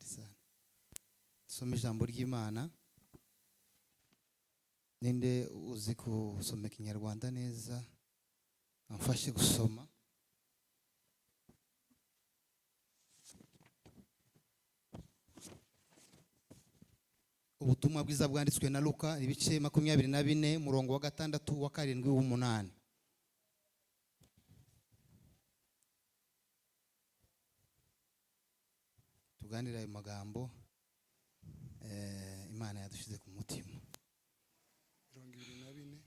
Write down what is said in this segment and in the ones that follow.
Asante sana. Soma ijambo ry'Imana. Ninde uzi gusoma Ikinyarwanda neza amfashe gusoma? Ubutumwa bwiza bwanditswe na Luka, ibice 24, murongo wa 6, wa 7, w'8. Tuganire ayo magambo Imana yadushyize ku mutima. 24,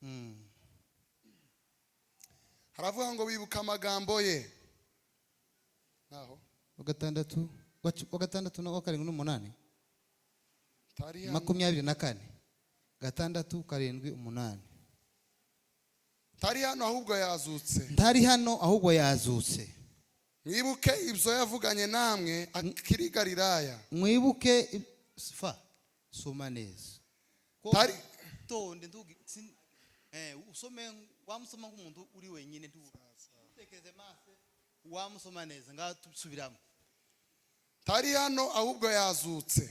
8. Haravuga ngo bibuka amagambo ye naho. Wa 6, wa 6 na wa 7 n'8. Tari hano. 24, 6, 7, 8. Tari hano, ahubwo yazutse. Ntari hano, ahubwo yazutse. Mwibuke ibyo yavuganye namwe akiri i Galilaya. Mwibuke fa soma neza. Tonde usome wamusoma nk'umuntu uri wenyine, ntutekereze maso, wamusoma neza. Ngaho tusubiramo. Tari hano, ahubwo yazutse.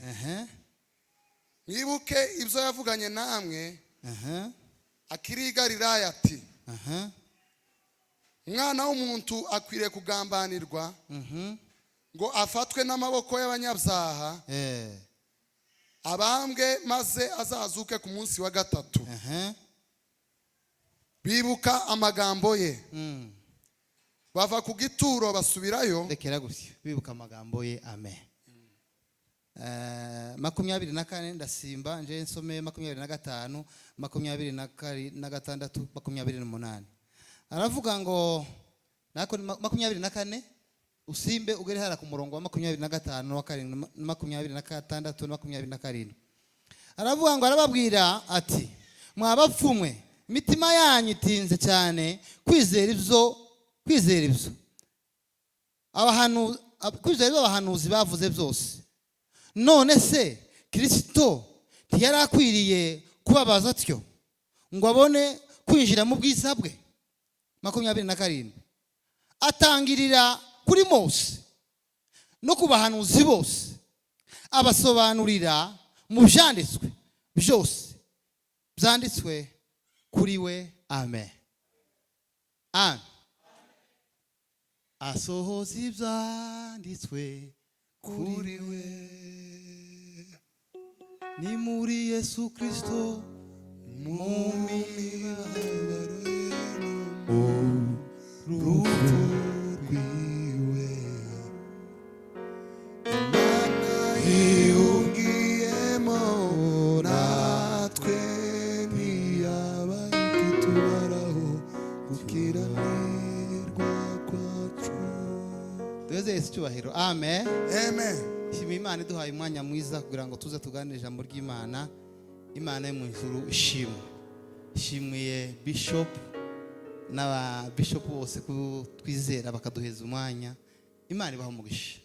Mwibuke ibyo yavuganye namwe akiri i Galilaya, ati: "Umwana w'umuntu akwiriye kugambanirwa ngo afatwe n'amaboko y'abanyabyaha, abambwe, maze azazuke ku munsi wa gatatu." Bibuka amagambo ye. Bava ku gituro basubirayo. Rekera gutya. Bibuka amagambo ye. Amen. 24, ndasimba nje nsome 25, 26, 28. Aravuga ngo nako ni 24, usimbe ugere hara ku murongo wa 25, wa 7, na 26 na 27. Aravuga ngo arababwira ati: "Mwabapfumwe, imitima yanyu itinze cyane kwizera ibyo kwizera ibyo abahanuzi bavuze byose. None se Kirisito ntiyari akwiriye kubabaza atyo ngo abone kwinjira mu bwiza bwe?" 27, atangirira kuri Mose no ku bahanuzi bose, abasobanurira mu byanditswe byose byanditswe kuri we. Amen, amen. Asohoza ibyanditswe kuri we. Ni muri Yesu Kristo, mu mibabaro Rupfu rwiwe, Imana ihugiyemo natwe, ntiyaba ikitubaraho gukiranirwa kwacu. Duheze Yesu icyubahiro. Amen. Amen. Shima Imana iduhaye umwanya mwiza kugira ngo tuze tuganire ijambo ry'Imana. Imana yo mu ijuru ishimwe. Ishimiye bishop n'aba bishop bose twizera bakaduheza umwanya. Imana ibaha umugisha.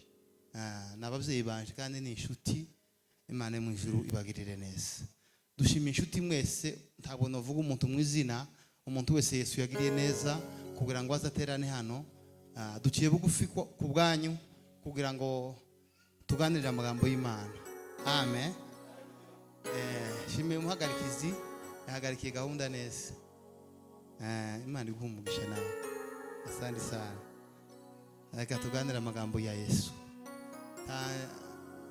Ni ababyeyi banje kandi ni inshuti. Imana yo mu ijuru ibagirire neza. Dushimiye inshuti mwese. Ntabwo navuga umuntu mu izina, umuntu wese Yesu yagiriye neza kugira ngo aze aterane hano. Duciye bugufi ku bwanyu kugira ngo tuganirire amagambo y'Imana. Amen. Shimiye umuhagarikizi, yahagarikiye gahunda neza. Imana iguhe umugisha nawe. Asante sana. Reka tuganire amagambo ya Yesu.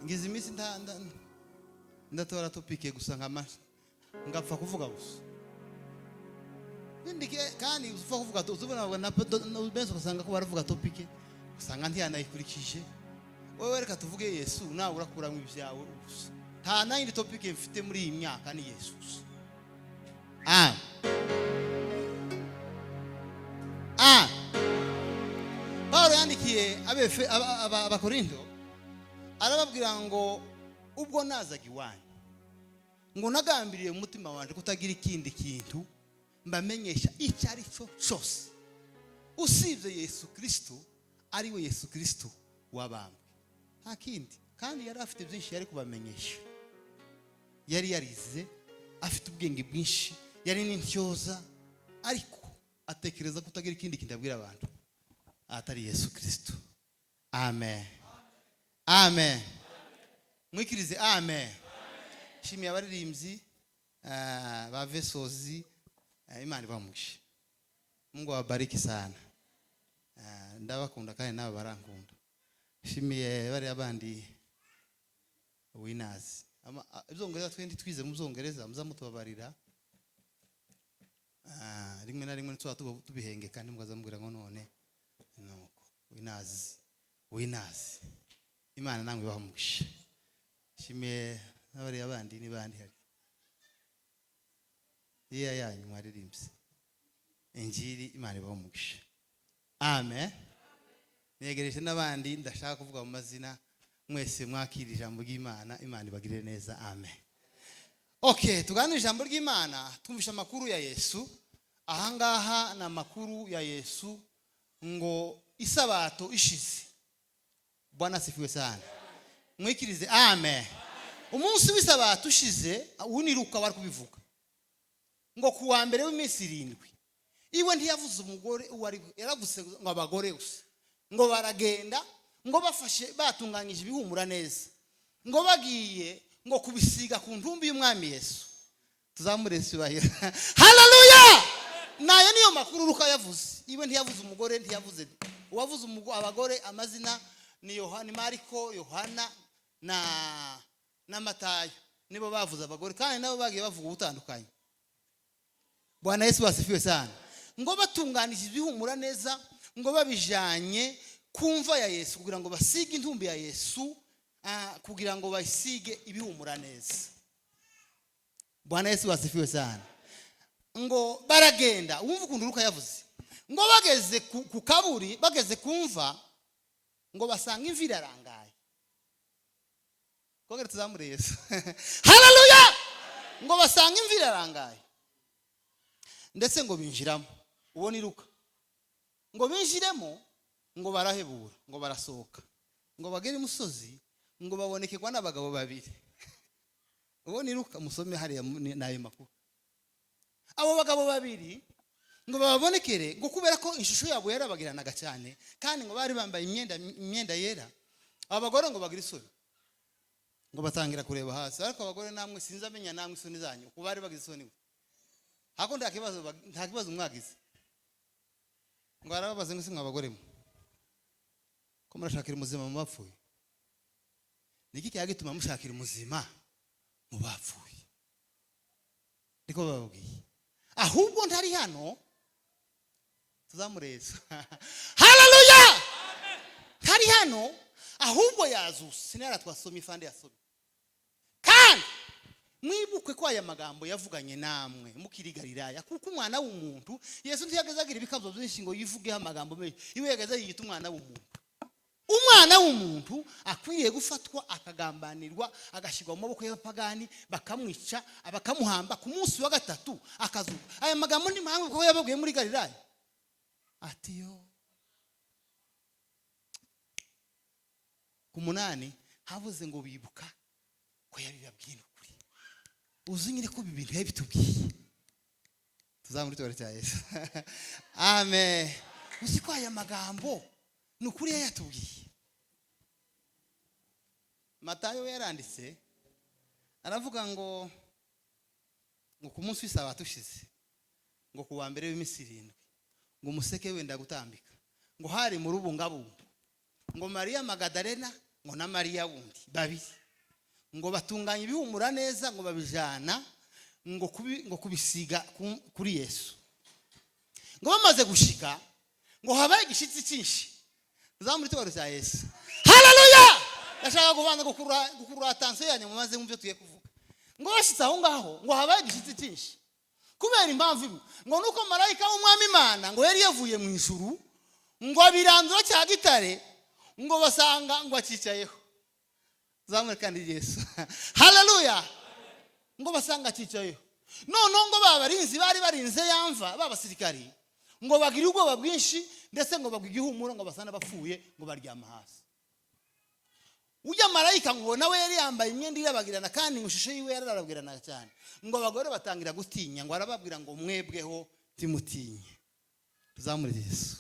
Ngize iminsi ndatora topic gusa, nkama ngapfa kuvuga gusa. Nindi kandi upfa kuvuga, uzubona na benshi ugasanga ko baravuga topic, usanga ntiyanayikurikije. Wowe reka tuvuge Yesu, nawe urakuramo ibyawe gusa. Nta nayindi topic mfite muri iyi myaka, ni Yesu gusa. Paulo yandikiye Abakorinto, arababwira ngo ubwo nazaga iwanyu, ngo nagambiriye mu mutima wanje kutagira ikindi kintu mbamenyesha icyo ari cyo cyose usibye Yesu Kristo, ari we Yesu Kristo wabambwe, nta kindi. Kandi yari afite byinshi yari kubamenyesha. Yari yarize, afite ubwenge bwinshi, yari n'intyoza, ariko atekereza kutagira ikindi kintu abwira abantu atari Yesu Kristo. Amen, amen. Mwikirize amen. Shimiye abaririmbyi ba Vesozi, Imana ibamugishe. Mungu awabariki sana. Ndabakunda kandi nabo barankunda. Shimiye bariya bandi Winners. Ibyongereza twendi twize mu byongereza, muzamutubabarira. Rimwe na rimwe tuba tubihengeka, ntimwazamubwira ngo none nuko Winners, Winners, Imana namwe ibahe umugisha. Shimiye n'abariya bandi n'ibandi hari iya yanyu mwaririmbye injiri, Imana ibahe umugisha. Amen. Negereje n'abandi ndashaka kuvuga mu mazina, mwese mwakira ijambo ry'Imana, Imana ibagirire neza. Amen. Okay, tuganire ijambo ry'Imana. Twumvisha amakuru ya Yesu ahangaha, ni amakuru ya Yesu ngo isabato ishize. Bwana asifiwe sana. Mwikirize amen. Umunsi w'isabato ushize, uniruka wari kubivuga ngo ku wa mbere w'iminsi 7, iwe ntiyavuze umugore uwo ari we, yaravuze ngo abagore gusa, ngo baragenda, ngo bafashe batunganyije ibihumura neza, ngo bagiye ngo kubisiga ku ntumbi y'umwami Yesu. Tuzamure icyubahiro. Haleluya! Nayo niyo makuru Luka yavuze. Iwe ntiyavuze umugore, ntiyavuze uwavuze abagore amazina ni Yohana, Mariko, Yohana na Matayo, nibo bavuze abagore, kandi nabo bagiye bavuga ubutandukanye. Bwana Yesu wasifiwe sana. Ngo batunganije ibihumura neza, ngo babijanye ku mva ya Yesu kugira ngo basige intumbi ya Yesu, kugira ngo basige ibihumura neza. Bwana Yesu wasifiwe sana. Ngo baragenda, wumva ukuntu Luka yavuze, ngo bageze ku kaburi, bageze ku mva, ngo basanga imvi irarangaye. Kongera tuzamure Yesu. Haleluya! Ngo basanga imvi irarangaye, ndetse ngo binjiramo. Uwo ni Luka. Ngo binjiremo, ngo barahebura, ngo barasohoka, ngo bagere imusozi, ngo babonekerwa n'abagabo babiri. Uwo ni Luka, musome hariya n'ayo makuru. Abo bagabo babiri ngo bababonekere, ngo kubera ko ishusho yabo yarabagiranaga cyane, kandi ngo bari bambaye imyenda yera, aba bagore ngo bagira isoni, ngo batangira kureba hasi. Ariko abagore namwe sinzi amenya namwe isoni zanyu, kuko bari bagize isoni hako nta kibazo, nta kibazo mwagize. Ngo arababaze ngo: "Si mwe abagore mwe, ko murashakira umuzima mu bapfuye? Niki cyaba gituma mushakira umuzima mu bapfuye?" Niko bababwiye. Ahubwo ntari hano. Tuzamureza. Haleluya! Ntari hano, ahubwo yazuse. Sinara twasomye ifande yasomye. Kandi mwibuke ko aya magambo yavuganye namwe mukiri Galilaya, kuko umwana w'umuntu. Yesu ntiyageze agira ibikazo byinshi ngo yivugeho amagambo menshi. Iwe yageze yiyita umwana w'umuntu. Umwana w'umuntu akwiriye gufatwa, akagambanirwa, agashyirwa mu maboko y'abapagani, bakamwica, bakamuhamba, ku munsi wa gatatu akazuka. Aya magambo ni mpamvu kuko yababwiye muri Galilaya. Ati yo ku 8 havuze ngo bibuka ko yabibabwiye. Ni ukuri, uzi nyine ko ibi bintu yabitubwiye. Tuzamure itorero cya Yesu. Amen. Uzi ko aya magambo ni ukuri yayatubwiye. Matayo yaranditse aravuga ngo ku munsi w'isabato ushize, ngo ku wa mbere w'iminsi 7, ngo umuseke wenda gutambika, ngo hari mu rubungabungu, ngo Mariya Magadalena ngo na Mariya wundi babiri ngo batunganya ibihumura neza, ngo babijana ngo kubisiga kuri Yesu. Ngo bamaze gushika, ngo habaye igishitsi cyinshi. Tuzamure itorero cya Yesu. Haleluya! Ndashaka kubanza gukurura attention yanyu mumaze mu byo tugiye kuvuga. Ngo bashitse aho ngaho, ngo habaye igishitsi cyinshi kubera impamvu imwe, ngo nuko marayika w'umwami Imana ngo yari yavuye mu ijuru, ngo abirandura cya gitare, ngo basanga ngo acyicayeho. Zamure kandi Yesu. Haleluya! Ngo basanga acyicayeho. Noneho ngo ba barinzi bari barinze yamva b'abasirikari ngo bagira ubwoba bwinshi, ndetse ngo bagwa igihumuro, ngo basa n'abapfuye, ngo baryama hasi. Ujya marayika ngo nawe yari yambaye imyenda irabagirana, kandi ngo ishusho yiwe yararabagirana cyane. Ngo abagore batangira gutinya, ngo arababwira ngo: "Mwebweho timutinye." Tuzamure Yesu.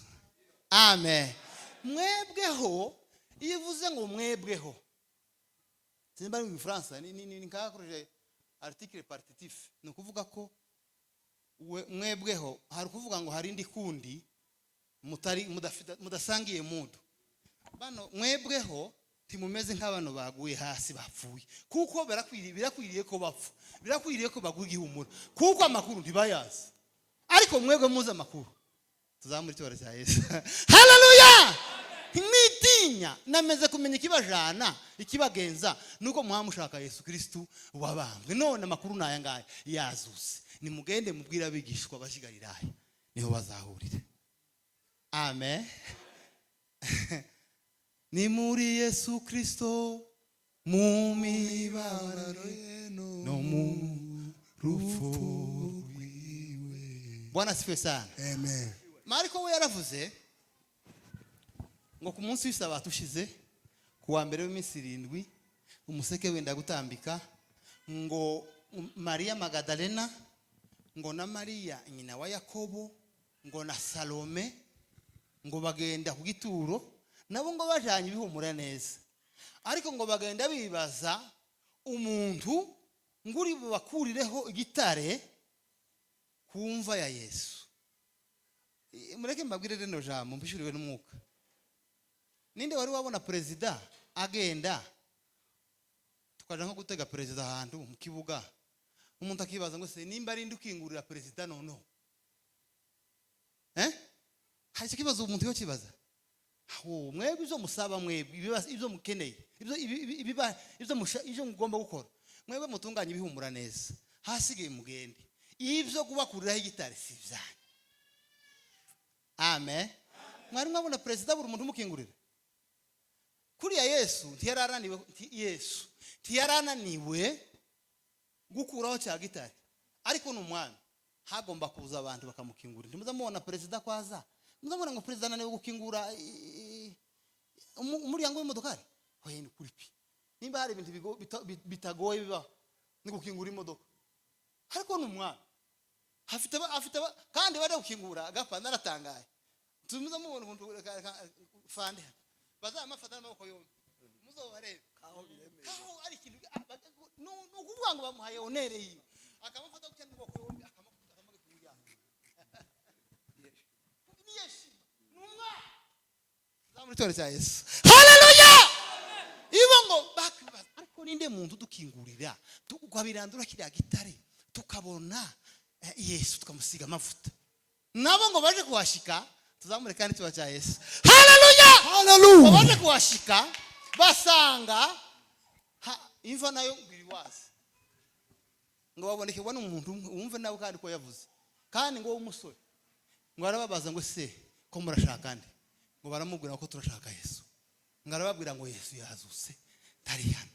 Amen. Mwebweho Iyo ivuze ngo mwebweho, simba ari mu Gifaransa, ni nkakoresheje article partitif, ni ukuvuga ko mwebweho hari ukuvuga ngo hari indi kundi mutari mudafite, mudasangiye mudu. Bano mwebweho ntimumeze nk'abano baguye hasi bapfuye, kuko birakwiriye ko bapfa, birakwiriye ko bagwa igihumura, kuko amakuru ntibayazi. Ariko mwebwe muzi amakuru. Tuzamure icyubahiro cya Yesu. Haleluya! Ntimwitinya, nameze kumenya ikibajana, ikibagenza nuko muba mushaka Yesu Kristu wabambwe. None amakuru ni aya ngaya: yazutse. Nimugende mubwire abigishwa b'i Galilaya, niho bazahurira. Amen. Ni muri Yesu Kristo, mu mibabaro ye no mu rupfu rwiwe. Bwana asifiwe sana. Amen. Mariko we yaravuze ngo ku munsi w'isabato ushize, ku wa mbere w'iminsi 7, umuseke wenda gutambika, ngo Mariya Magadalena, ngo na Mariya nyina wa Yakobo, ngo na Salome, ngo bagenda ku gituro. Nabo ngo bajanye ibihumura neza, ariko ngo bagenda bibaza umuntu ngo uri bubakurireho igitare ku mva ya Yesu. Mureke mbabwire rino jambo mbishuriwe n'umwuka. Ninde wari wabona perezida agenda, tukaja nko gutega perezida ahantu mu kibuga, umuntu akibaza ngo se nimba ari ukingurira perezida? Noneho hari icyo kibazo umuntu yo kibaza. Aho mwebwe ibyo musaba, mwebwe ibyo mukeneye, ibyo ibyo mugomba gukora, mwebwe mutunganye ibihumura neza, hasigaye mugende. Ibyo kubakuriraho igitare si ibyanyu. Amen. Mwari mwabona perezida buri muntu umukingurira kuriya? Yesu ntiyarananiwe, Yesu ntiyarananiwe gukuraho cya gitare, ariko ni umwami, hagomba kuza abantu bakamukingurira. Ntimuza mubona perezida kwaza, muzamubona ngo perezida ananiwe gukingura umuryango w'imodokari? Oya, ni kuri pi. Nimba hari ibintu bitagoye bibaho, ni gukingura imodoka. Ariko ni umwami, afite kandi bari gukingura agapfa. Naratangaye, tumuza mubona ukuntu fande bazamafata n'amaboko yombi, muzobarebe kaho ari ikintu ni ukuvuga ngo bamuhaye honneur yiwe, akamufata gutya n'amaboko yombi, akamufata, akamugikingura. Ni Yesu, ni umwana. Zamura itorero cya Yesu. Haleluya! Ibo ngo bakibaza, ariko ninde muntu udukingurira, tukabirandura kiriya gitare, tukabona Yesu, tukamusiga amavuta? Nabo ngo baje kuhashika. Tuzamure kandi icyubahiro cya Yesu. Haleluya! Haleluya. Ngo baje kuhashika, basanga imva nayo ngo iri wazi, ngo babonekerwa n'umuntu umwe. Wumve nawe kandi ko yavuze, kandi ngo w'umusore, ngo arababaza ngo: "Se ko murashaka nde?" Ngo baramubwira ko turashaka Yesu. Ngo arababwira ngo Yesu yazutse, ntari hano.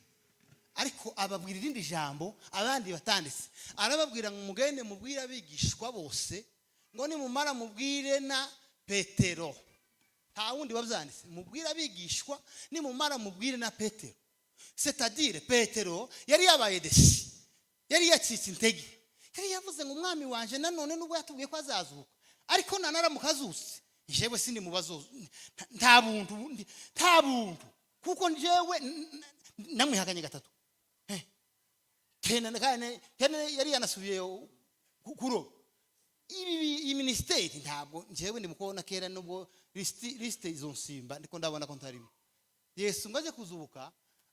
Ariko ababwira irindi jambo abandi batanditse, arababwira ngo mugende mubwire abigishwa bose, ngo nimumara mubwire na Petero. Nta wundi wabyanditse. Mubwire abigishwa, nimumara mubwire na Petero. C'est-à-dire Petero yari yabaye déçu, yari yacitse intege, yari yavuze ngo umwami wanje nanone nubwo yatubwiye ko azazuka, ariko nanaramuka azutse, jewe sindi mu bazozu, nta buntu, nta buntu, kuko njyewe namwihakanye gatatu. Kena yari yanasubiye kuroba. Ibi iyi minisiteri ntabwo njyewe ndi mukubona kera, nubwo liste izo nsimba ndiko ndabona ko ntarimo. Yesu ngo aje kuzubuka,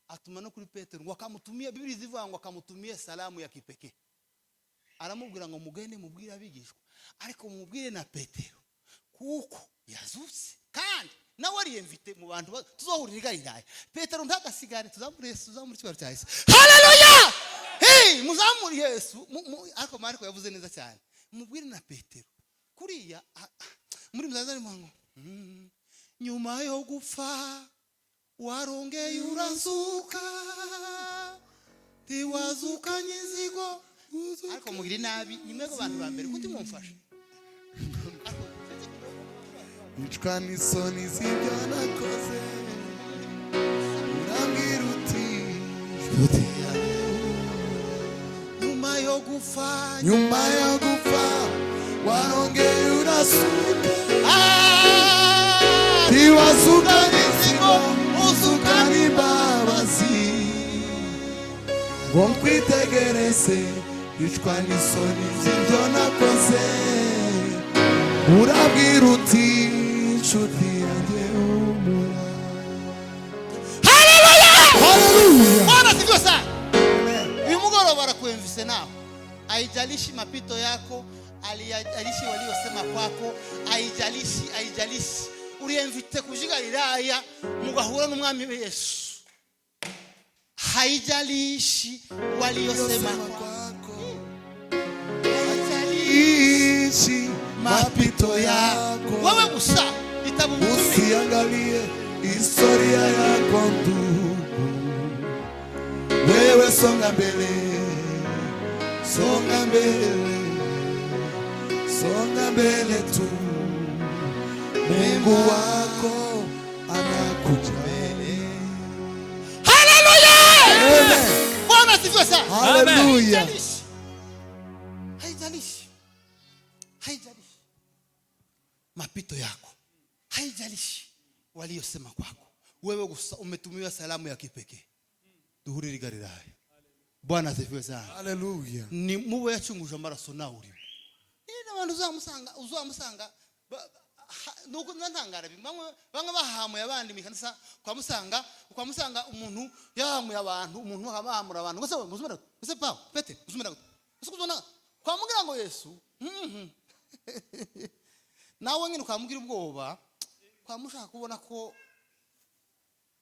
atuma no kuri Petero, ngo akamutumia, Bibiri zivuga ngo akamutumia salamu ya kipekee. Aramubwira ngo mugende mubwire abigishwa, ariko mubwire na Petero, kuko yazutse kandi nawe ari invité mu bantu tuzohurira i Galilaya. Petero ntagasigare. Tuzamure Yesu, tuzamure icyubahiro cya Yesu. Haleluya! Hey, muzamure Yesu. Ariko Mariko yavuze neza cyane, mubwire na Petero. Kuriya muri muzazari ngo nyuma yo gupfa warongeye urazuka, ntiwazukanye inzigo. Ariko mugira inabi, ni mwebwe abantu ba mbere kuti mumfasha. Nicwa n'isoni z'ibyo nakoze, urambwira uti: "Nshuti yanjye." Nyuma yo gupfa, Nyuma yo gupfa warongeye urasuka, Ah! ntiwazukanye inzigo. Uzuka. Ngo nkwitegereze, icwa n'isoni z'ibyo nakoze. Urabwira uti: "Inshuti yanjye, humura." Haleluya! Bwana asifiwe sana. Uyu mugoroba arakuemvise nawe. Haijalishi mapito yako, haijalishi waliosema kwako, haijalishi, haijalishi. Uri invité kuja Galilaya mugahura n'umwami Yesu. Haijalishi waliosema kwako. Haijalishi Ishi mapito yako. Wewe gusa itaba ubutumire. Usiangalie historia yako ndugu, wewe songa mbele, songa mbele, songa mbele tu. Mungu wako anakujali. Haleluya! Amen. Bwana asifiwe sana. Haleluya. Haijalishi. Haijalishi. Haijalishi. Mapito yako. Haijalishi waliyosema kwako. Wewe gusa umetumiwa salamu ya kipekee. Duhurire i Galilaya. Bwana asifiwe sana. Haleluya. Ni mubo yacunguje amaraso nawe urimo. Ni n'abantu uzamusanga nuko ntangara bamwe bahamuye abandi mu kanisa, kwa musanga umuntu yahamuye abantu, umuntu abahamura abantu ngo se nguzumira se Paul pete nguzumira gute kuzona kwamubwira ngo Yesu nawe nyine ukamubwira ubwoba, kwamushaka kubona ko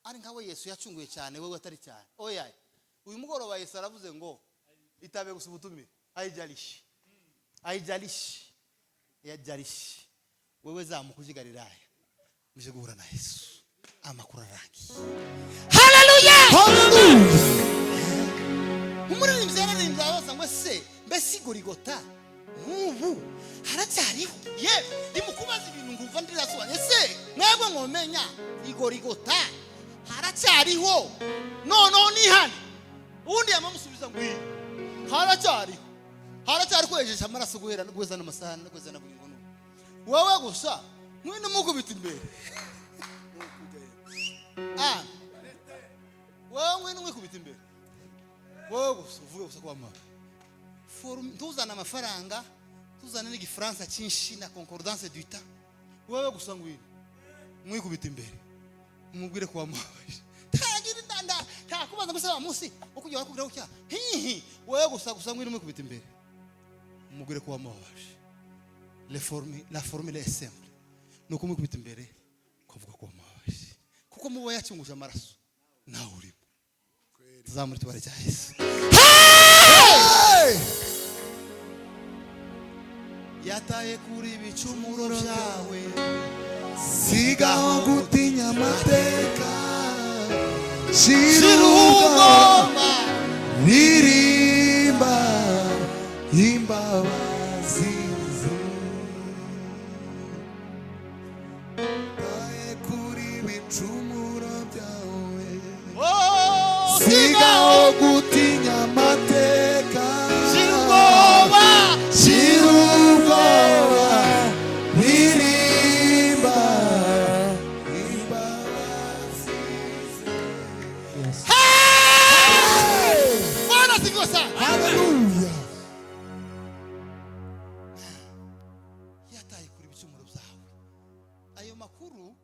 ari nkawe Yesu yacunguye cyane, wowe atari cyane. Oya, uyu mugoroba Yesu aravuze ngo itabe gusa ubutumire. Haijalishi, haijalishi, yajalishi. Wewe zamuka uje i Galilaya muje guhura na Yesu. Amakuru arangiye. Haleluya! Haleluya. Umuririmbyi yararirimbye abaza ngo: "Se mbese igorigota nk'ubu haracyariho?" Ye ndimukubaza ibintu ngumva ndirasobanuye. Ese mwebwe mwomenya igorigota haracyariho? Noneho nihane ubundi yamamusubiza ngo iyi haracyariho, haracyari kwejesha amaraso guhera guheza n'amasaha no guheza na buri ngono. Wowe gusa ngwino mukubita imbere. Ah, wowe ngwino mwikubita imbere. Wowe gusa uvuge gusa kwa mama. Ntuzane amafaranga, tuzane n'igifaransa cyinshi na concordance du temps. Wowe gusa ngwino mwikubita imbere, umubwire ko wamubabaje. Ntagira indanda, nta kubanza gusaba munsi ukujya wakubwira gutya hihi. Wowe gusa ngwino mwikubita imbere, umubwire ko wamubabaje. Les formes, la formule est simple, ni ukumukubita imbere ukavuga ko wamubabaje, kuko mubo yacunguje amaraso nawe urimo. Tuzamura itubare cya Yesu. Hey! Yataye kuri ibicumuro byawe. Sigaho gutinya amateka, shira shira ubwoba, ubwoba, ririmba imbabazi ze. Taye kuri ibicumuro byawe. Oh, sigaho gutinya amateka, shira ubwoba, shira ubwoba, ririmba imbabazi ze. Bwana asifiwe sana. Haleluya. Yataye kuri ibicumuro byawe. Ayo makuru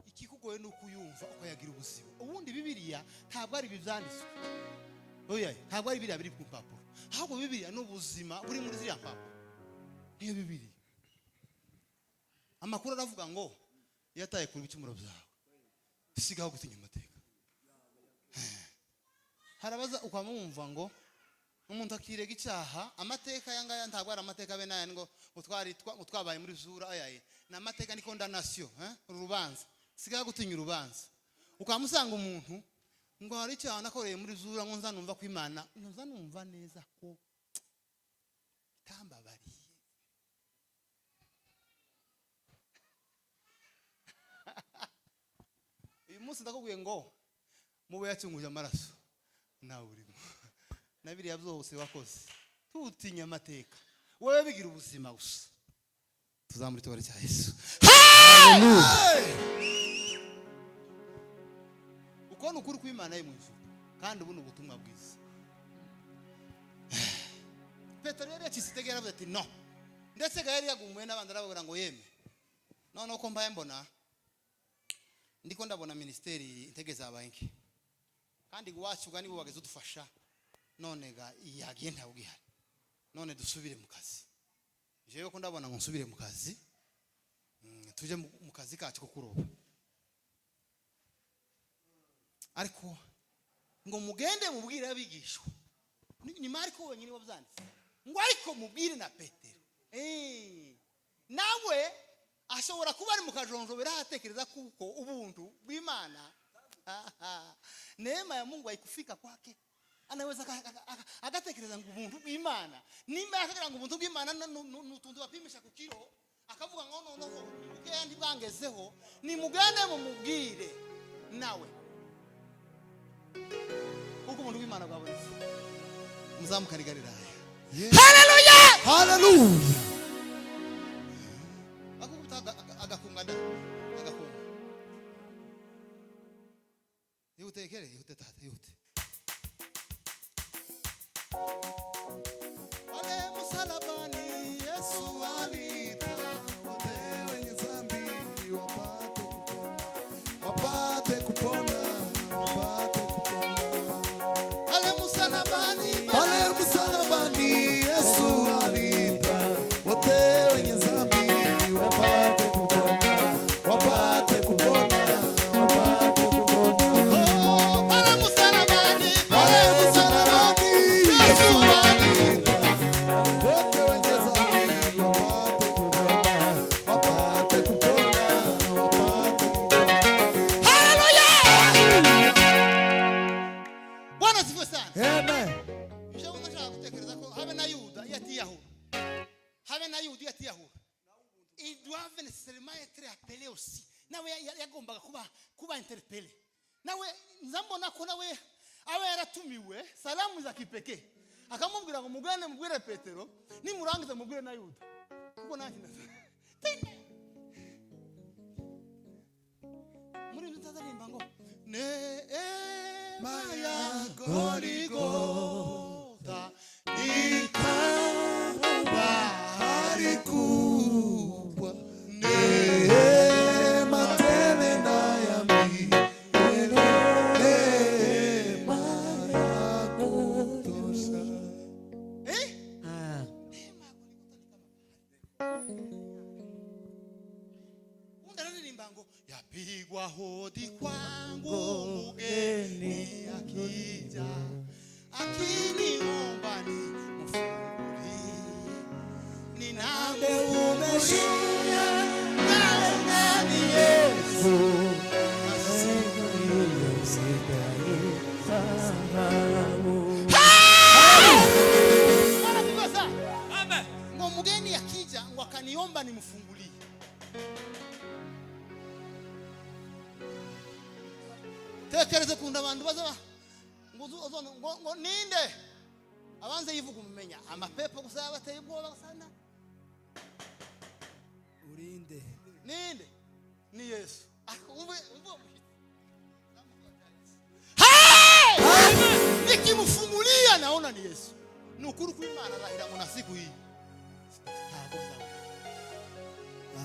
ikikugoye ni ukuyumva ukayagira ubuzima. Ubundi Bibiliya ntabwo ari ibi byanditswe. Oya, ntabwo ari biriya biri ku mpapuro, ahubwo Bibiliya ni ubuzima buri muri ziriya mpapuro, niyo Bibiliya. Amakuru aravuga ngo yataye kuri ibicumuro byawe, sigaho gutinya amateka. Harabaza ukamwumva ngo umuntu akirega icyaha. Amateka aya ngaya ntabwo ari amateka bene aya ngo twabaye muri zura ayaye, ni amateka, ni condamnation, eh? Urubanza. Sigaho gutinya urubanza. Ukamusanga umuntu ngo hari icyaha nakoreye muri zura, ngo nza numva ko Imana, nza numva neza ko itambabariye. Uyu munsi ndakubwiye ngo mube yacunguje amaraso nawe urimo, na biriya byose wakoze. Tutinya amateka, wowe bigira ubuzima gusa. Tuzamura itubare cya Yesu. Uko ni ukuri kw'Imana yo mu ijuru, kandi ubu ni ubutumwa bwiza. Petero yari yacitse intege, yaravuze ati: "No." Ndetse ga yari yagumuye n'abandi, arababwira ngo: "Yeme, noneho ko mbaye mbona ndiko ndabona minisiteri intege zabaye nke, kandi iwacu ga nibo bageze udufasha, none ga yagiye, ntabwo ihari, none dusubire mu kazi. Jewe ko ndabona ngo nsubire mu kazi, tuje mu kazi kacu ko kuroba." Ariko ngo: "Mugende mubwire abigishwa." Ni Mariko wenyine wabyanditse ngo: "Ariko mubwire na Petero." Nawe ashobora kuba ari mu kajonjobera, atekereza kuko ubuntu bw'Imana, neema ya Mungu haikufika kwake. Anaweza agatekereza ngo ubuntu bw'Imana, nimba yakagira ngo ubuntu bw'Imana ni utuntu bapimisha ku kiro, akavuga ngo noneho ni bukeya, ntibwangezeho. Nimugende mumubwire nawe kuko ubuntu bw'Imana bwabonetse. Muzamukane i Galilaya. Haleluya! Haleluya! Akukubita agakunga da agakunga. Ihute kere, ihute tata, ihute. Pale msalabani Yesu Aliita wote wenye dhambi wapate kupona, wapate kupona, wapate kupona. Pale msalabani. Pale msalabani Yesu aliita wote wenye dhambi wapate kupona, wapate kupona, wapate kupona. Oh, pale msalabani. Pale msalabani Yesu aliita wote wenye dhambi wapate kupona, wapate kupona, wapate kupona. Haleluya! Bwana asifiwe sana. Amen. Jewe ndashaka gutekereza ko habe na Yuda iyo atiyahura, habe na Yuda iyo atiyahura, il doivent nécessairement être appelé aussi. Nawe yagombaga kuba interpellé. Nawe nza mbona ko nawe aba yaratumiwe salamu za kipekee, akamubwira ngo: "Mugende mubwire Petero, nimurangiza mubwire na Yuda, kuko nanjye Tena. Muri ibyo ntazaririmba ngo neema ya Goligota ni Bahari kubwa, neema tele na ya milele, neema ya kutosha. Eh? Neema ya Goligota ni kama bahari. Undi araririmba ngo yapigwa hodi kwangu mgeni akija, akiniomba nimfungulie, ninamfungulia, naona ni Yesu. Na siku hiyo Bwana asifiwe sana. Ngo mgeni akija, ngo akaniomba nimfungulie. Tekereze ukuntu abantu baza ngo ngo ninde abanze yivuga, umumenya amapepo gusa yabateye ubwoba sana. Urinde? Ninde? Ni Yesu. Ariko umve uwo mushyitsi. Hey! Nikimfungulia naona ni Yesu. Ni ukuri kw'Imana, arahira ngo na siku hii ntabwo nzabona.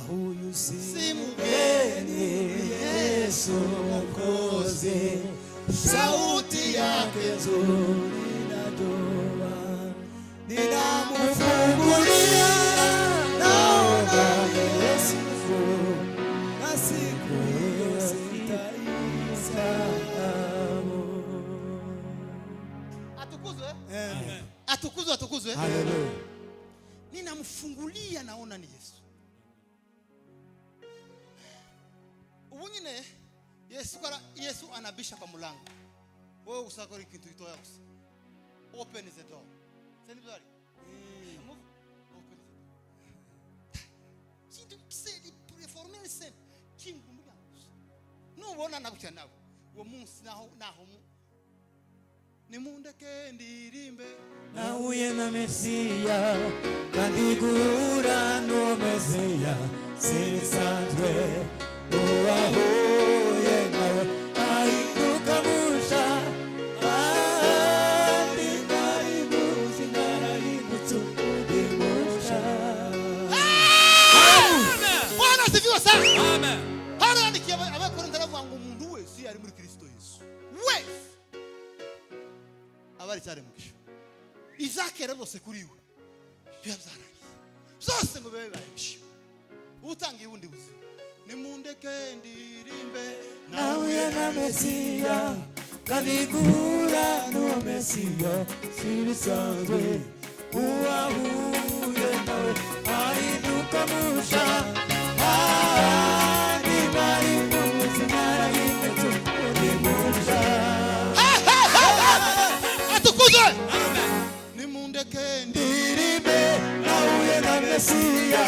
Huyu si Si mgeni, Yesu Mwokozi, sauti yake nzuri najua, ninamfungulia, naona Yesu, na siku hiyo sitaisahau. Atukuzwe, atukuzwe, atukuzwe. Haleluya. Ninamfungulia naona ni Yesu. Ubu nyine Yesu kara, Yesu anabisha kwa mulango, wewe usakora ikintu gitoya gusa, open the door. Se nibyo ari Move. Open the door. Kintu c'est formule simple, kinga umuryango gusa, nubona nagutya nawe uwo munsi naho nimundeke ndirimbe. Nahuye na Mesiya, kandi guhura n'uwo Mesiya sibisanzwe. Uwahuye nawe ahinduka musha, kandi nari muzi narahindutse. Wese iyo ari muri Kristo Yesu wese aba ari icyaremwe gisha. Izakera byose kuri we biba byarangiye, byose ngo bibe bibaye bisha. Uba utangiye ubundi buzima. Nimundeke ndirimbe. Nahuye na Mesiya, kandi guhura n'uwo Mesiya si ibisanzwe. Uwahuye nawe ahinduka musha. Ahandi nari muzi narahindutse undi musha. Atukuzwe. Nimundeke Ndirimbe, nahuye na Mesiya,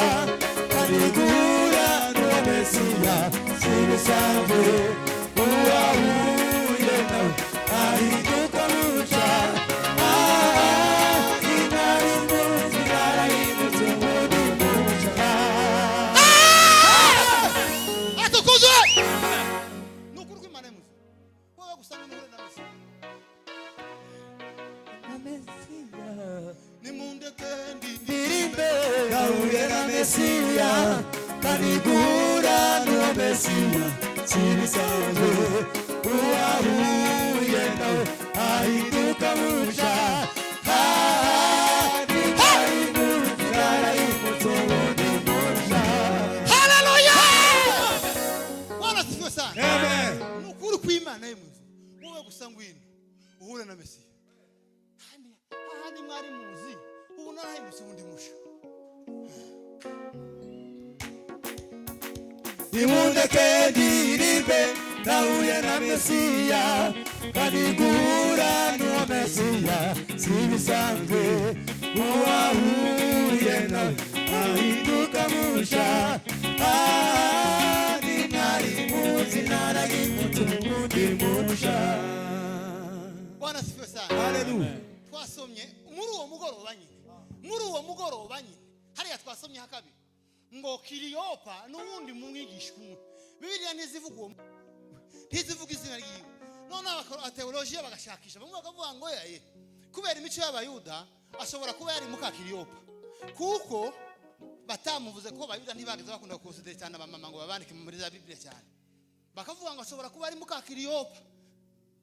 kandi guhura n'uwo Mesiya si ibisanzwe. Uwahuye nawe ahinduka musha. Ahandi nari muzi narahindutse undi musha. Atukuzwe. Ni ukuri kw'Imana y'umuzi, wowe gusa ngo uhure na Mesiya. Na Mesiya. Nimundeke Ndirimbe, nahuye na Mesiya, kandi guhura n'uwo Mesiya si ibisanzwe. Uwahuye nawe ahinduka musha. Ahandi nari muzi narahindutse undi musha. Haleluya! Bwana asifiwe sana. Amen. Ni ukuri kw'Imana y'umuzi, wowe gusa ngwino uhure na Mesiya. Kandi ahandi mwari muzi, ubu narahindutse ubundi musha. Nimundeke ndirimbe, nahuye na Mesiya, kandi guhura n'uwo Mesiya si ibisanzwe. Uwahuye nawe ahinduka musha. Ahandi nari muzi narahindutse ubundi musha. Bwana asifiwe sana. Haleluya. Twasomye muri uwo mugoroba nyine, muri uwo mugoroba nyine hariya twasomye hakabiri ngo Kiriyopa n'uwundi mumwigisha umwe. Bibiliya ntizivuga uwo, ntizivuga izina ryiwe. None abateolojiya bagashakisha, bamwe bakavuga ngo yaye kubera imico y'Abayuda ashobora kuba yari muka Kiriyopa, kuko batamuvuze ko Abayuda ntibageze bakunda gukonsidera cyane abamama ngo babandike muri za Bibiliya cyane. Bakavuga ngo ashobora kuba ari muka Kiriyopa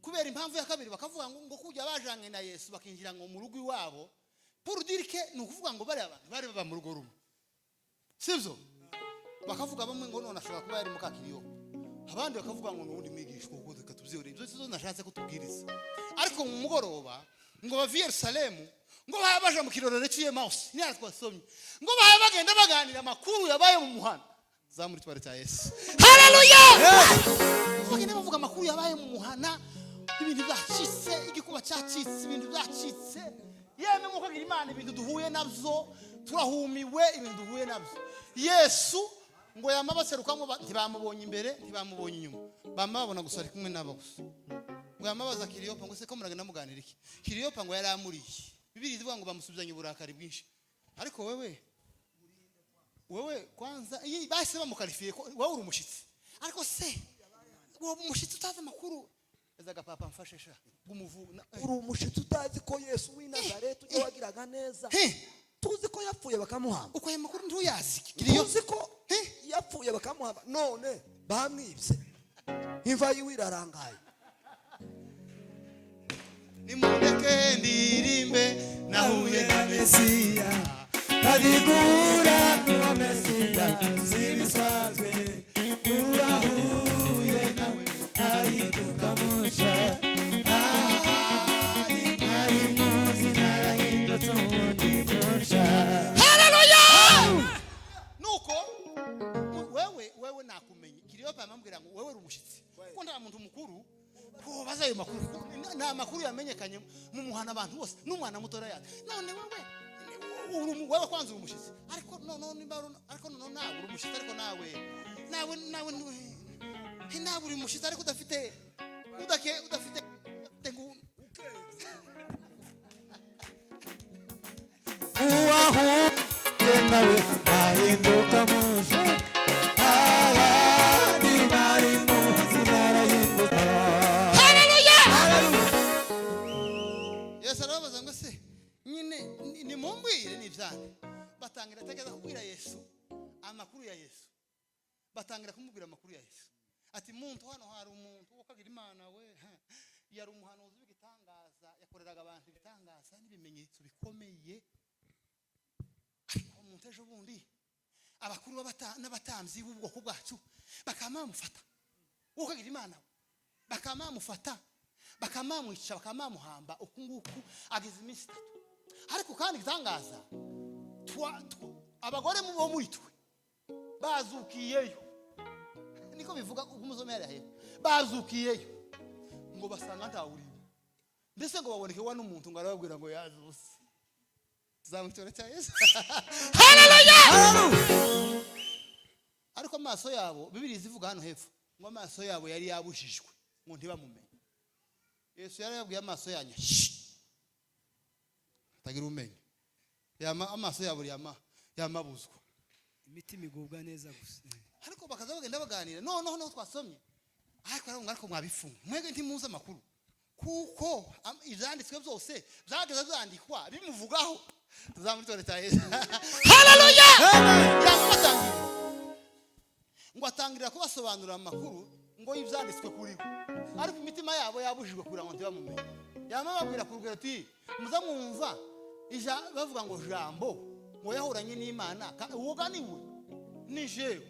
kubera impamvu ya kabiri. Bakavuga ngo kujya bajanye na Yesu bakinjira ngo mu rugo iwabo, pour dire que ni ukuvuga ngo bari abantu bari baba mu rugo rumwe, sibyo? Bakavuga bamwe ngo none ashobora kuba yari muka Kiriyopa, abandi bakavuga ngo nuwundi mwigishwa. Kuko reka tubyihorere, ibyo sizo nashatse kutubwiriza. Ariko mu mugoroba ngo bave i Yerusalemu, ngo babe baja mu kirorero cy'i Emawusi, niyo twasomye, ngo babe bagenda baganira amakuru yabaye mu muhanda. Zamura itware cya Yesu. Haleluya! Bagenda bavuga amakuru yabaye mu muhana, ibintu byacitse, igikuba cyacitse, ibintu byacitse. Yemwe nk'uko agira Imana, ibintu duhuye nabyo turahumiwe, ibintu duhuye nabyo. Yesu ngo yama baserukamo, ntibamubonye imbere, ntibamubonye inyuma, bama babona gusa ari kumwe nabo gusa. Ngo yamabaza Kiriyopa ngo se ko muragenda muganira iki? Kiriyopa ngo yari amuriye. Bibiliya ivuga ngo bamusubizanye uburakari bwinshi. Ariko wewe kwanza iyi bahise bamukarifiye ko wowe uri umushyitsi, ariko se wowe umushyitsi utazi amakuru ezaga papa mfashe sha bw'umuvu Uri umushyitsi utazi ko Yesu w'i Nazareti ujya wagiraga neza, He! tuzi ko yapfuye bakamuhamba? Uko ayo makuru ntuyazi, Kiriyo? Tuzi ko yapfuye bakamuhamba, none bamwibye, imva yiwe irarangaye. Nimundeke ndirimbe, nahuye na Mesiya, kandi guhura n'uwo Mesiya si ibisanzwe. Uwahuye nawe ahinduka musha. Ahandi nari muzi narahindutse ubundi musha. Haleluya! Nuko wewe nakumenye. Kiriyopa amambwira ngo wewe uri umushyitsi, kuko nta muntu mukuru kubaza ayo makuru, kuko ni amakuru yamenyekanye mu muhana, abantu bose n'umwana muto yazi. None wewe wewe kwanza uri umushyitsi, ariko none nimba ariko none nawe uri umushyitsi, ariko nawe uri umushyitsi, ariko udafite udake udafite udafite ngo Uwahuye nawe ahinduka musha. Ahandi nari muzi narahindutse. Haleluya! Yesu arababaza ngo se nyine nimumbwire n'ibyane. Batangira ategeza kubwira Yesu amakuru ya Yesu, batangira kumubwira amakuru ya Yesu. Ati muntu, hano hari umuntu wakagira Imana we, yari umuhanuzi w'igitangaza, yakoreraga abantu ibitangaza n'ibimenyetso bikomeye. Ariko umuntu ejo bundi abakuru n'abatambyi b'ubwoko bwacu bakaba bamufata, ukagira Imana we, bakaba bamufata, bakaba bamwica, bakaba bamuhamba. Uku nguku ageze iminsi 3. Ariko kandi igitangaza, abagore bo muri twe bazukiyeyo, niko bivuga uko umusomeri hepfo, bazukiyeyo ngo basanga ntawurimo, mbese ngo baboneke wa n'umuntu ngo arababwira ngo yazuse. Tuzamutora cya Yesu, haleluya! Ariko amaso yabo, Bibiliya ivuga hano hepfo ngo amaso yabo yari yabujijwe ngo ntibamumenye. Yesu yari yabwiye amaso yanyu "Shh!" Atagira umenya. Yama amaso yabo yama yamabuzwa. Imitima igubwa neza gusa. Ariko bakaza bagenda baganira. Noneho noneho twasomye, ariko aravuga, ariko mwabifunga mwebwe ntimuzi amakuru, kuko ibyanditswe byose byageze byandikwa bimuvugaho. Tuzamutore cya Yesu, haleluya! Yamubatangira ngo atangirira kubasobanurira amakuru ngo y'ibyanditswe kuri we, ariko imitima yabo yabujijwe kugira ngo ntibamumenye. Yamababwira ku rugero ati muza mwumva bavuga ngo Jambo ngo yahoranye n'Imana, uwo ga ni we, ni jewe,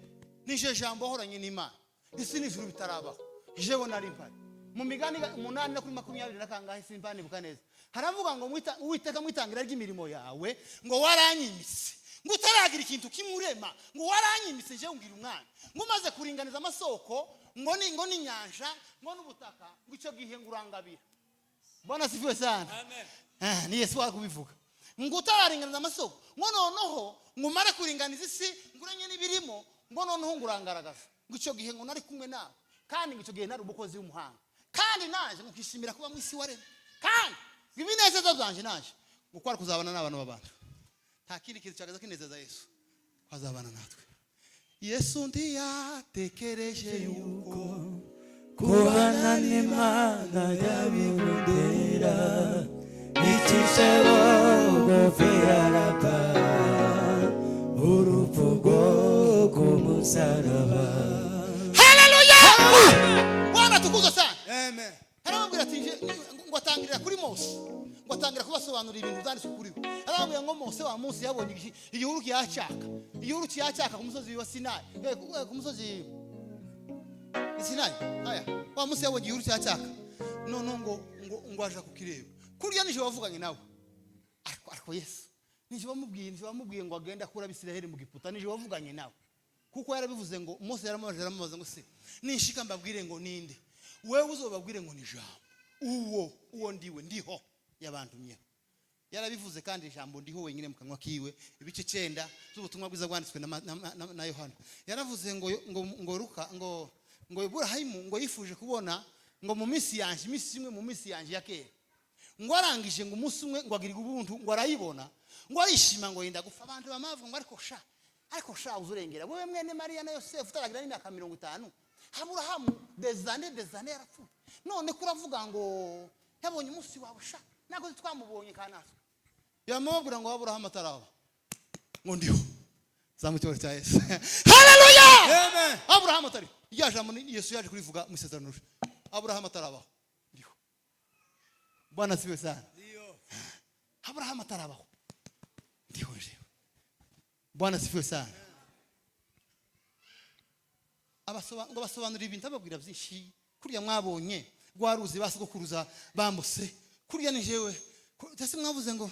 ni je Jambo wahoranye n'Imana isi n'ijuru bitarabaho, jewe nari mpari. Mu Migani 8 na kuri 20 na kangahe, simpanibuka neza, haravuga ngo Uwiteka mwitangira ry'imirimo yawe ngo waranyimise, ngo utaragira ikintu kimurema, ngo waranyimise jewe ngira umwana, ngo umaze kuringaniza amasoko ngo ni ngo n'inyanja ngo n'ubutaka, ngo icyo gihe ngo urangabira. Bwana asifiwe sana. Ah, ni Yesu wakubivuga ngo utararinganiza amasoko, ngo noneho ngo umare kuringaniza isi, ngo urenye n'ibirimo, ngo noneho ngo urangaragaza, ngo icyo gihe ngo nari kumwe nawe, kandi ngo icyo gihe nari umukozi w'umuhanga, kandi naje ngo nkishimira kuba mu isi waremye, kandi ngo ibinezeza byanje naje ngo kwari kuzabana n'abantu b'abantu. Nta kindi kintu cyagaza kinezeza Yesu kwazabana natwe. Yesu ntiyatekereje yuko kubana n'Imana yabimutera, icishe bugufi arapfa urupfu rwo ku musaraba. Haleluya! Bwana atukuzwe sana. Amen. Arababwira ati ngo atangirira kuri Mose, ngo atangira kubasobanurira ibintu byanditswe kuri we. Arababwira ngo Mose wa munsi yabonye igihuru kiyacaka, igihuru kiyacaka ku musozi wa Sinayi, ku musozi Sinayi. Aya wa munsi yabonye igihuru cyacaka, none ngo aja kukireba kurya nijoro wavuganye nawe. Ariko Yesu nije bamubwiye ngo agende akura Abisirayeli mu Giputa, nije wavuganye nawe, kuko yarabivuze ngo Mose yaramubaje, aramubaza ngo se ninshika mbabwire ngo ninde, wewe uzobabwire ngo ni Jambo, uwo ndiwe ndiho yabantumyeho. Yarabivuze kandi ijambo ndiho wenyine mu kanwa kiwe. Ibice 9 z'ubutumwa bwiza bwanditswe na Yohana, yaravuze ngo Ruka ngo Iburahimu ngo yifuje kubona ngo mu minsi yanje, iminsi imwe mu minsi yanje ya kera, ngo arangije ngo umunsi umwe ngo agirirwe ubuntu, ngo arayibona, ngo arishima, ngo yenda gupfa. Abantu bamavuga ngo ariko sha uzurengera wewe mwene Mariya na Yosefu, utaragira n'imyaka 50, Aburahamu des années yarapfuye, none ko uravuga ngo yabonye umunsi wawe, sha ntabwo twamubonye kanatwe. Yamubwira ngo Aburahamu ataraba ngo ndiho. Zamu cyubahiro cya Yesu, haleluya! Amen. Aburahamu atari, rya jambo ni Yesu yaje kurivuga mu isezerano rye. Aburahamu atarabaho ndiho. Bwana asifiwe sana. Aburahamu atarabaho ndiho jewe. Bwana asifiwe sana. Ngo basobanurira ibintu, ababwira byinshi kuriya mwabonye rwa ruzi basogokuruza bambutse, kuriya ni jewe. Ese mwavuze ngo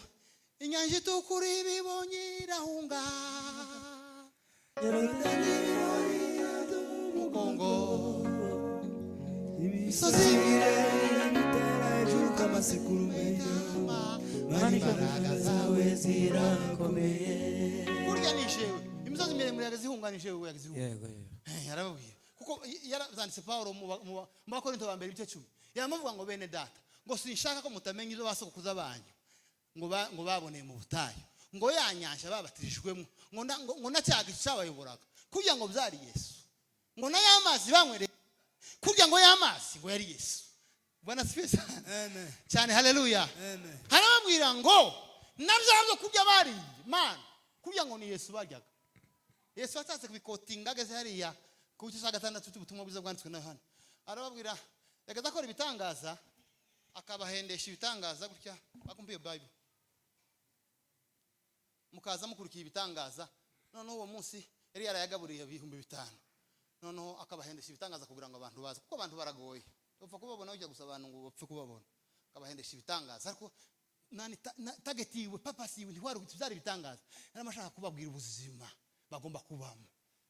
inyanja itukura ibibonye irahunga umugongo, imisozi miremire bitera hejuru k'amasekurume, Mana, imbaraga zawe zirakomeye. Kurya ni jewe, imisozi miremire yagazihunga, ni jewe yagazihunga. Yego, yego. Yarababwiye kuko yarazanditse Paulo mu Bakorinto ba mbere ibice 10, yaramuvuga ngo bene data, ngo sinshaka ko mutamenya ibyo basogokuza banyu ngo baboneye mu butayu, ngo ya nyanja babatirijwemo, ngo na cya gicu cyabayoboraga, kugira ngo byari Yesu, ngo na ya mazi banywereye, kugira ngo ya mazi ngo yari Yesu. Bwana asifiwe sana. Amen. Cyane, haleluya! Amen. Harababwira ngo na bya byo kurya bariye mana, kugira ngo ni Yesu baryaga. Yesu atatse kubikotinga ageze hariya. Ku gice cya 6 cy'ubutumwa bwiza bwanditswe na Yohana, arababwira yageze akora ibitangaza, akabahendesha ibitangaza gutya. Bakumva iyo Bible, mukaza mukurikiye ibitangaza. Noneho uwo munsi yari yarayagaburiye 5000, noneho akabahendesha ibitangaza kugira ngo abantu baze, kuko abantu baragoye, bapfa kubabona ujya gusa, abantu ngo bapfe kubabona, akabahendesha ibitangaza. Ariko nani target yiwe, purpose yiwe ntiwari byari ibitangaza, yarimo ashaka kubabwira ubuzima bagomba kubamo.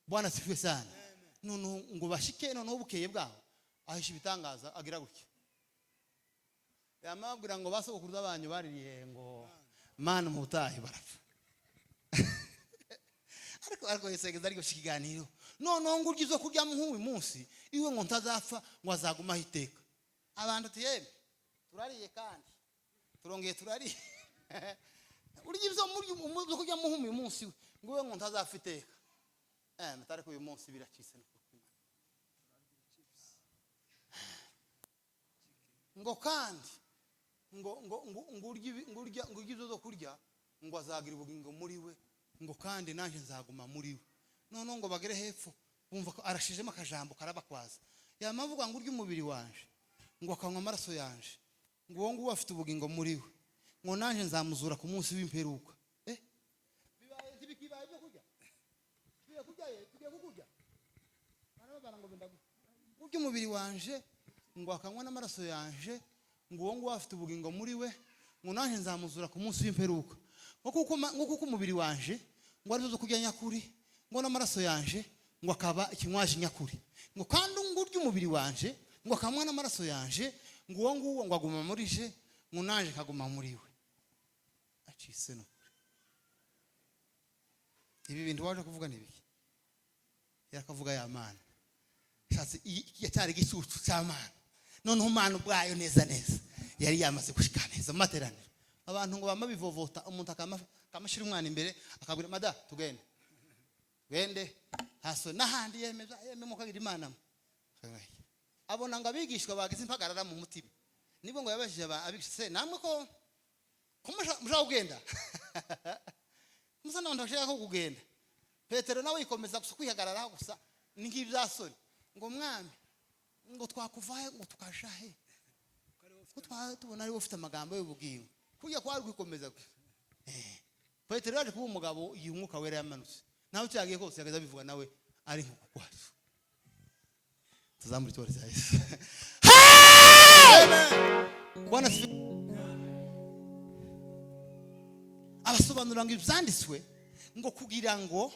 Bwana sifiwe sana. Noneho ngo bashike, noneho bukeye bwaho ahisha ibitangaza, agira gutya, yamabwira ngo basogokuruza banyu baririye ngo mana mu butayu barapfa. Ariko Yesu yageze aryoshya ikiganiro. Noneho ngo urya izo kurya nk'uyu munsi iwe, ngo ntazapfa, ngo azagumaho iteka. Abantu ati: "Yemwe, turariye kandi turongeye turariye." Urya ibyo murya ibyo kurya nk'uyu munsi we, ngo iwe ngo ntazapfa iteka. Ariko uyu munsi biracitse n'ukuri kw'Imana. Ngo kandi ngo urya ibyo zo kurya, ngo azagira ubugingo muri we, ngo kandi nanjye nzaguma muri we. Noneho ngo bagere hepfo, bumva ko arashijemo akajambo karabakwaza. Yamavuga ngo urya umubiri wanje, ngo akanywa amaraso yanje, ngo uwo nguwo afite ubugingo muri we, ngo nanjye nzamuzura ku munsi w'imperuka. Bibaye ntibikibaye ibyo kurya, tugiye kurya ye, tugiye kukurya. Barababara ngo benda gupfa. Urya umubiri wanje, ngo akanywa n'amaraso yanje, ngo uwo nguwo afite ubugingo muri we, ngo nanjye nzamuzura ku munsi w'imperuka. Ngo kuko umubiri wanje ngo ari zo kurya nyakuri, ngo n'amaraso yanje ngo akaba ikinywaji nyakuri, ngo kandi ngo urya umubiri wanje, ngo akanywa n'amaraso yanje, ngo uwo nguwo ngo aguma muri je, ngo nanjye nkaguma muri we. Acitse no ibi bintu waje kuvuga ni ibiki? Yakavuga ya Mana shatse yacyari igicucu cy'Amana. Noneho Mana ubwayo neza neza yari yamaze gushika neza mu materaniro. Abantu ngo bama bivovota, umuntu akamashyira umwana imbere, akabwira mada tugende tugende haso n'ahandi, yemeza yemema ukagira Imana. Abona ngo abigishwa bagize impagarara mu mutima, nibwo ngo yabajije abigishwa: "Se namwe ko mushaka kugenda? Musa n'abantu bashaka ko kugenda." Petero nawe yikomeza gusa kwihagararaho gusa, ni nk'ibyasoni, ngo: "Mwami, ngo twakuvahe, ngo tukaja he, ko twaba tubona ari wowe ufite amagambo y'ubugingo?" Kujya kwari kwikomeza gusa. Petero yaje kuba umugabo igihe Umwuka Wera yamanutse, nawe icyo yagiye kose yageze abivuga, nawe ari nk'uku kwacu. Tuzamure itorero rya Yesu. Bwana asifiwe. Abasobanurira ngo ibyanditswe, ngo kugira ngo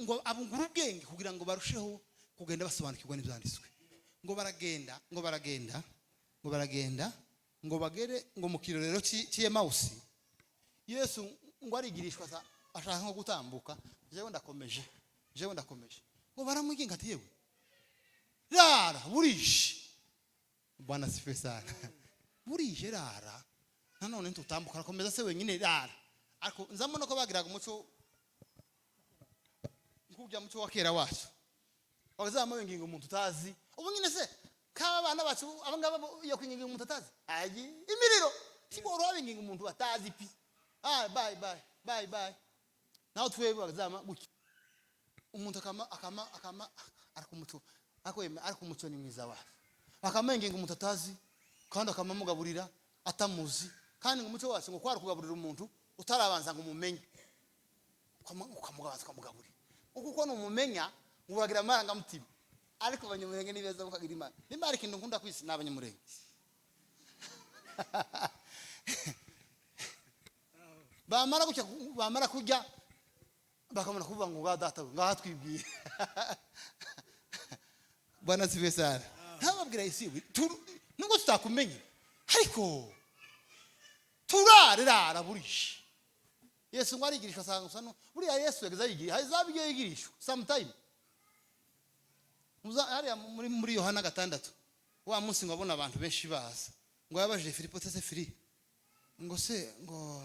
ngo abungure ubwenge, kugira ngo barusheho kugenda basobanukirwa n'ibyanditswe. Ngo baragenda, ngo baragenda, ngo baragenda, ngo bagere ngo mu kirorero cy'Emawusi. Yesu ngo arigirishwa, ashaka nko gutambuka: "Jewe ndakomeje, jewe ndakomeje." Ngo baramwinginga ati: "Yewe, rara, burije." Bwana sifiwe sana. "Burije, rara, nanone ntutambuka." Arakomeza se wenyine: "Rara." Ariko nzamubona ko bagiraga umuco nk'ujya muco wa kera wacu, bazama binginga umuntu utazi. Ubu nyine se kaba abana bacu aba ngaba iyo kwinginga umuntu atazi ayi imiriro siboro, binginga umuntu batazi pi. Ah, bye bye bye bye. Naho twebwe bazama gutya, umuntu akama ariko umuco, ariko yeme, ariko umuco ni mwiza wacu. Akamwenginga umuntu atazi, kandi akamamugaburira atamuzi. Kandi ngo umuco wacu ngo kwari kugaburira umuntu utarabanza ngo umumenye, ukamugabanza ukamugaburira, kuko numumenya ngo uragira amarangamutima. Ariko Abanyamurenge ni beza, bukagira Imana. Nimba hari ikintu nkunda ku isi, ni Abanyamurenge. Bamara gutya, bamara kurya, bakabona kuvuga ngo: "Ngaha data we, ngaha twibwiye." Bwana sifiwe sana. Ntababwira isi nubwo tutakumenye, ariko turare, rara, burije. Yesu ngo arigirishwa, asanga gusa no buriya Yesu yageze ayigira, hari zaba ibyo yigirishwa sometime. Hariya muri Yohana 6, wa munsi ngo abona abantu benshi baza, ngo yabajije Filipo: "Se Fili, ngo se ngo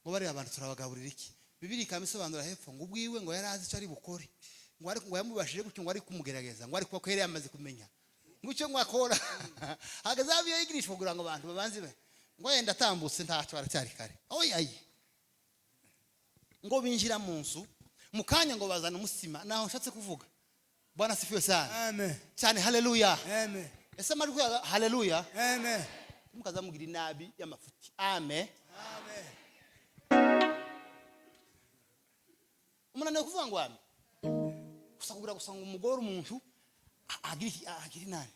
bariya abantu turabagaburira iki?" Bibiri ikaba isobanura hepfo ngo ubwiwe ngo yari azi icyo ari bukore, ngo ariko ngo yamubashije gutyo, ngo ari kumugerageza, ngo ariko ko yari yamaze kumenya ngo icyo ngo akora. Hageze aho yigirishwa kugira ngo abantu babanze ngo yenda atambutse, ntacyo, aracyari kare. Oya ayi, ngo binjira mu nzu, mu kanya ngo bazana umutsima. Naho nshatse kuvuga. Bwana asifiwe sana. Amen. Cyane haleluya. Amen. Ese amajwi ya haleluya. Amen. Mukazamugira inabi y'amafuti. Amen. Amen. Umunaniwe kuvuga ngo amen. Gusa kugira gusa ngo umugore umuntu agira inabi.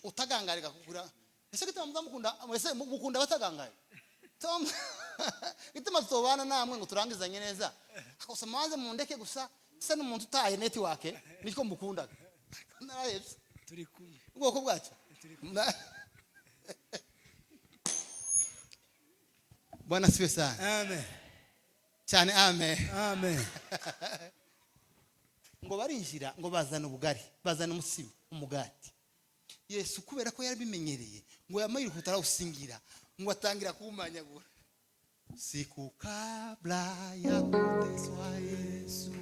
Utagangarika kugura. Ese gituma muzamukunda ese mukunda batagangaye. Tom gituma tubana namwe ngo turangizanye neza. Gusa maze mundeke gusa se n'umuntu utaye network niko mukundaga. Narahebye. Turi kumwe. Ubwoko bwacu. Bwana asifiwe sana. Amen. Cyane amen. Amen. Ngo barinjira ngo bazana ubugari, bazana umutsima, umugati. Yesu kubera ko yarabimenyereye ngo yamayihuta arawusingira ngo atangira kuwumanyagura. Siku kabla ya kuteswa Yesu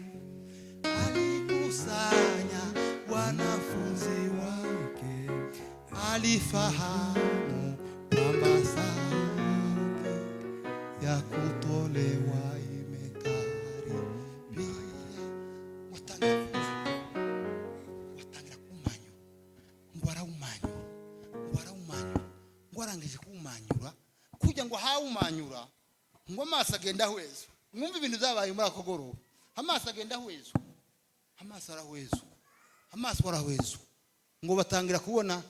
alikusanya wanafunzi wake, alifahamu kwamba saa ya kutolewa imekaribia. Watangira kumanyura, ngo arawumanyura, ngo arawumanyura, ngo arangije kuwumanyura kugira ngo hawumanyura ngo amaso agenda ahwezwa. Mwumve ibintu byabaye muri ako goroba. Amaso agenda ahwezwa, amaso arahwezwa, amaso arahwezwa, ngo batangira kubona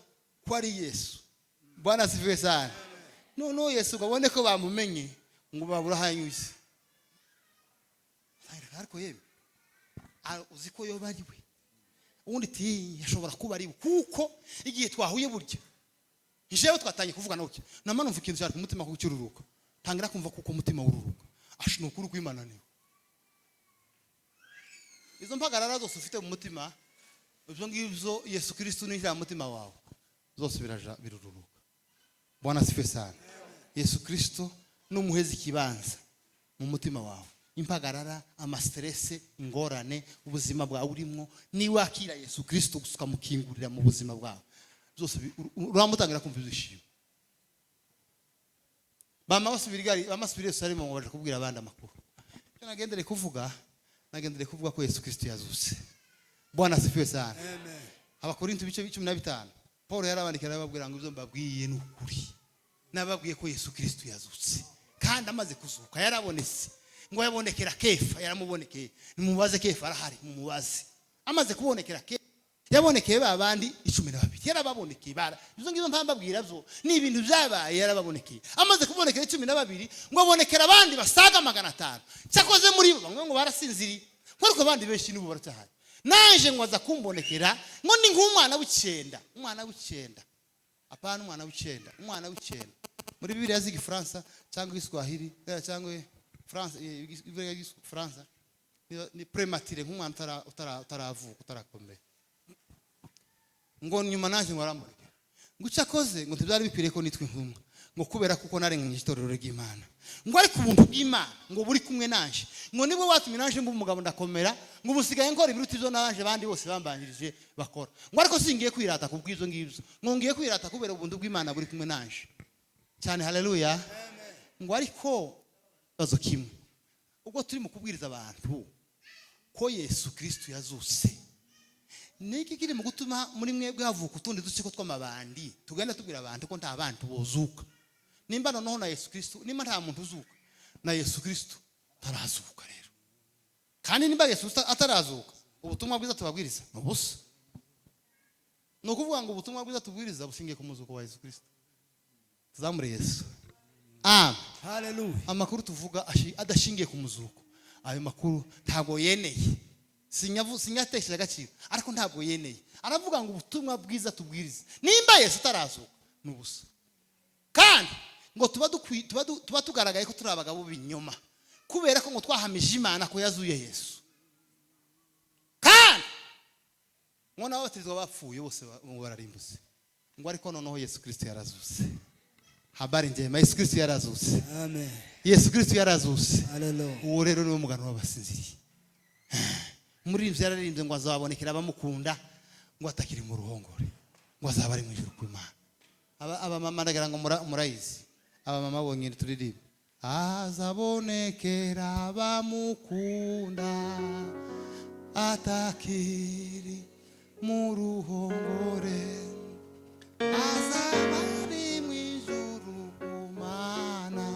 ko ari Yesu. Bwana asifiwe sana. Noneho Yesu ngo ko bamumenye ngo babura hanyuze. Ariko yemwe uzi ko yoba ari we. Ubundi ti yashobora kuba ari we kuko igihe twahuye burya jewe twatangiye kuvuga nawe nama numva ikintu cyari ku mutima kucyururuka, tangira kumva kuko umutima wururuka. Ashi ni ukuri kw'Imana niwe. Izo mpagarara zose ufite mu mutima, ibyo ngibyo Yesu Kristo ninjira mu mutima wawe zose biraja birururuka. Bwana asifiwe sana. Yesu Kristo numuheza ikibanza mu mutima wawe, impagarara, amastresse, ingorane, ubuzima bwawe urimo, niwakira Yesu Kristo gusuka mukingurira mu buzima bwawe zose uramutangira kumva ibyishimo. Bama basubira igari, bamasubira Yerusalemu ngo baje kubwira abandi amakuru. Icyo nagendere kuvuga ko Yesu Kristo yazutse. Bwana asifiwe sana. Amen. Abakorinto ibice 15 Paul yarabandikira arababwira ngo ibyo mbabwiye ni ukuri. Nababwiye ko Yesu Kristo yazutse kandi amaze kuzuka yarabonetse. Ngo yabonekera Kefa, yaramubonekeye. Nimubaze Kefa arahari, mumubaze. Amaze kubonekera Kefa, yabonekeye babandi 12. Yarababonekeye bara. Ibyo ngibyo mpambabwira byo ni ibintu byabaye, yarababonekeye. Amaze kubonekera 12 ngo abonekera abandi basaga 500. Cyakoze muri bo bamwe ngo barasinziriye, ariko abandi benshi n'ubu baracyahari. Naje ngo aza kumbonekera ngo ni nk'umwana w'icyenda, umwana w'icyenda. Apana umwana w'icyenda, umwana w'icyenda. Muri Bibiliya z'igifaransa cyangwa Igiswahili cyangwa France, Bibiliya y'igifaransa ni premature, nk'umwana utaravuka, utarakomera. Ngo nyuma naje ngo arambonekera. Ngo cyakoze ngo ntibyari bikwiriye ko nitwa intumwa, ngo kubera kuko narenganye itorero ry'Imana. Ngo ariko ubuntu bw'Imana ngo buri kumwe nanje, ngo nibwo watumye nanje mba umugabo ndakomera, ngo ubusigaye nkora ibiruta ibyo nanje abandi bose bambanjirije bakora. Ngo ariko singiye kwirata kubw'ibyo ngibyo, ngo ngiye kwirata kubera ubuntu bw'Imana buri kumwe nanje. Cyane haleluya. Ngo ariko bazo kimwe, ubwo turi mu kubwiriza abantu ko Yesu Kristo yazutse, niki kiri mu gutuma muri mwebwe havuka utundi dutsiko tw'amabandi tugenda tubwira abantu ko nta bantu bozuka? Nimba noneho na Yesu Kristo, nimba nta muntu uzuka, na Yesu Kristo tarazuka rero. Kandi nimba Yesu atarazuka, ubutumwa bwiza tubabwiriza ni ubusa. Ni ukuvuga ngo ubutumwa bwiza tubwiriza bushingiye ku muzuko wa Yesu Kristo. Tuzamure Yesu. Amen. Haleluya. Amakuru tuvuga adashingiye ku muzuko, ayo makuru ntabwo yeneye. Sinyatesheje agaciro, ariko ntabwo yeneye. Aravuga ngo ubutumwa bwiza tubwiriza, nimba Yesu atarazuka ni ubusa. Kandi ngo tuba tugaragaye ko turi abagabo b'ibinyoma, kubera ko ngo twahamije Imana ko yazuye Yesu. Kandi ngo n'ababatizwa bapfuye bose ngo bararimbutse. Ngo ariko noneho Yesu Kristo yarazutse. Habari njema, Yesu Kristo yarazutse. Amen. Yesu Kristo yarazutse. Haleluya. Uwo rero ni umugano w'abasinziriye. Muri ibyo yararirimbye ngo azabonekera abamukunda, ngo atakiri mu ruhongore, ngo azaba ari mu ijuru ku Imana. Abamama ndagira ngo murayizi. Abamama bonyine turirimba. Azabonekera abamukunda, Atakiri mu ruhongore, azaba ari mu ijuru ku Mana,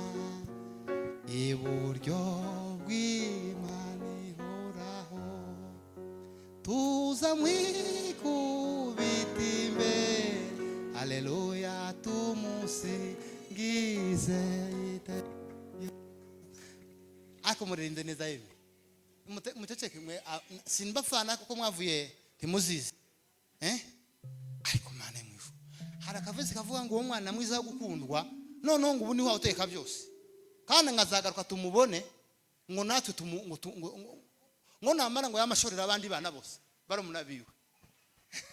iburyo bw'Imana ihoraho. Tuza mwikubita imbere, aleluya, tumusingize. Ariko muririmbye neza yemwe. Muceceke mwe, simbafana kuko mwavuye ntimuzizi, eh? Ariko Mana yo mu ijuru, hari akavesi kavuga ngo uwo mwana mwiza wo gukundwa, noneho ngo ubu niwe uteka byose, kandi nkazagaruka tumubone, ngo natwe tumu, ngo, tu- ngo, ngo, ngo namara ngo yamashorera abandi bana bose barumuna biwe.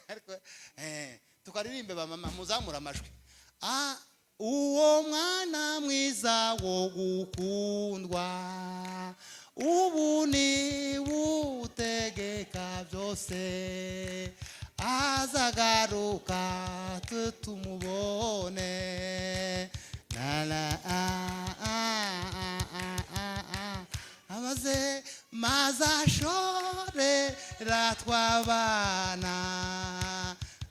Ariko tukaririmbe, ba mama muzamura amajwi. Uwo mwana mwiza wo gukundwa, ubu ni utegeka byose, azagaruka twe tumubone. Na la a a a a a a amaze maze ashorera twabana,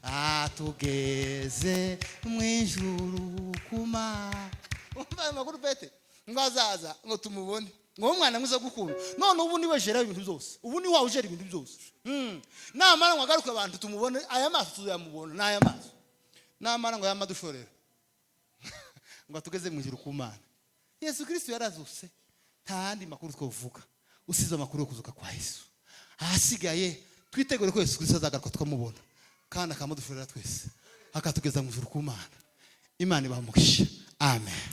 atugeze mu ijuru kuma. Umva ayo makuru pete, ngo azaza ngo tumubone, ngo umwana mwiza gukunda, none ubu niwe jera ibintu byose, ubu ni wawe ujera ibintu byose. Namara ngo agaruke abantu tumubone, aya maso tuzayamubona n'aya maso. Namara ngo yamadushorera ngo atugeze mu ijuru ku Mana. Yesu Kristo yarazutse, nta yandi makuru twavuga usize amakuru yo kuzuka kwa Yesu. Ahasigaye twitegure ko Yesu Kristo azagaruka tukamubona, kandi akamudushorera twese, akatugeza mu ijuru ku Mana. Imana ibaha umugisha, amen.